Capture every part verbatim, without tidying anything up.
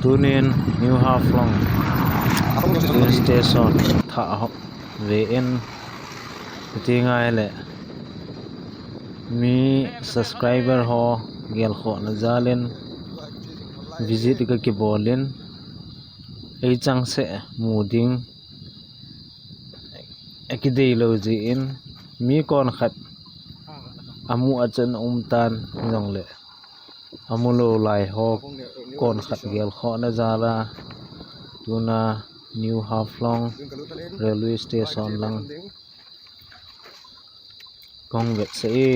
Tunin New Haflong train station thah ho ve in, ti ngai le mi subscriber ho gelkhohna jalin visit ka kibolin, ei chang se mu ding a kidei lo jin, mi kon khat amu a chan um tan jongle amu lo lai ho kon khat gelkhohna jala tuna New Haflong railway station lang kong vet se e.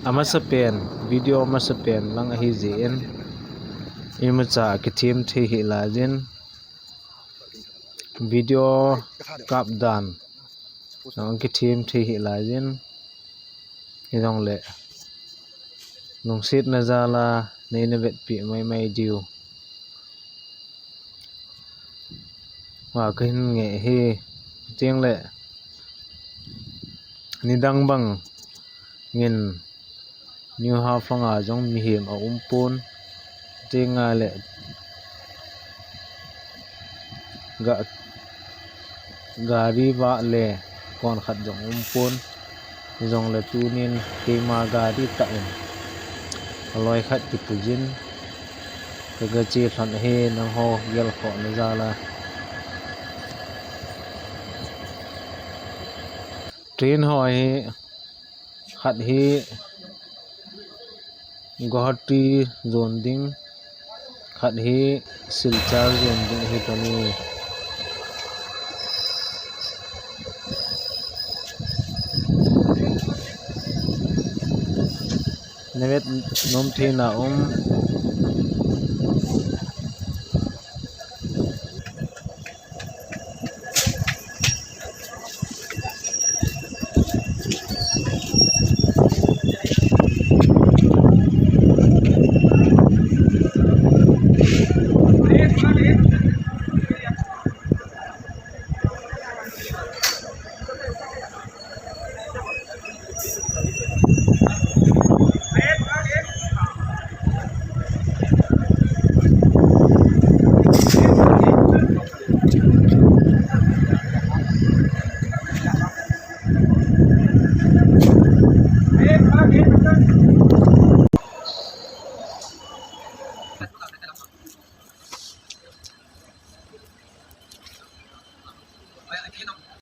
Amasa pen, video amasa pen lang ahi jin, imacha kithem thei hih lajin, video kap dan lang kithem thei hih lajin, hijongle lungsetna jala neina vetpi maimai diu a kahin nge hi. Tengle nidang bangin New Haflong a jong mihem aumpon, ti ngai le ga gari vah le kon khat jong umpon, jongle tunin keima gari tah in aloi khat kipui jin kaga che lhon ahi, nangho gelkhohna jala. Train ho hi khat hi Guwahati jon ding, khat hi Silchar jon ding ahi poni. Navet nom theina um